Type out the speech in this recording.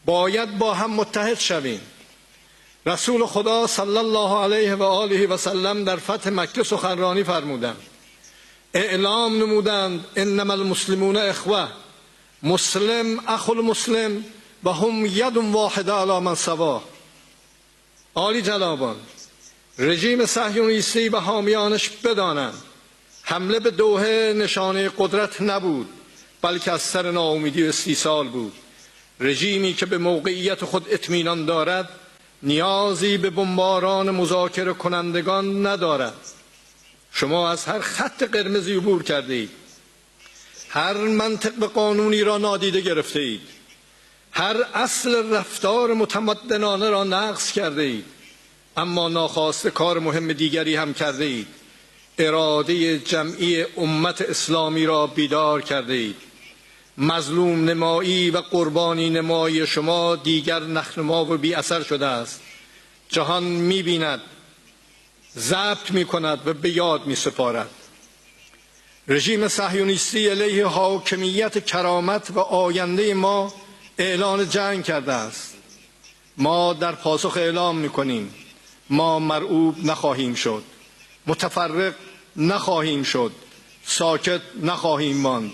باید با هم متحد شویم. رسول خدا صلی الله علیه و آله و سلم در فتح مکه سخنرانی فرمودند، اعلام نمودند انما المسلمون اخوه، مسلم اخو المسلم و هم ید واحده علی من سواه. عالی جنابان، رژیم صهیونیستی و حامیانش بدانند حمله به دوحه نشانه قدرت نبود، بلکه از سر ناامیدی و استیصال بود. رژیمی که به موقعیت خود اطمینان دارد نیازی به بمباران مذاکره کنندگان ندارد. شما از هر خط قرمزی عبور کرده اید، هر منطق به قانونی را نادیده گرفته اید، هر اصل رفتار متمدنانه را نقض کرده اید، اما ناخواسته کار مهم دیگری هم کرده اید. اراده جمعی امت اسلامی را بیدار کرده اید. مظلوم نمایی و قربانی نمایی شما دیگر نخنما و بی اثر شده است. جهان می‌بیند، ضبط می‌کند و به یاد می‌سپارد. رژیم صهیونیستی علیه حاکمیت، کرامت و آینده ما اعلان جنگ کرده است. ما در پاسخ اعلام می‌کنیم ما مرعوب نخواهیم شد، متفرق نخواهیم شد، ساکت نخواهیم ماند.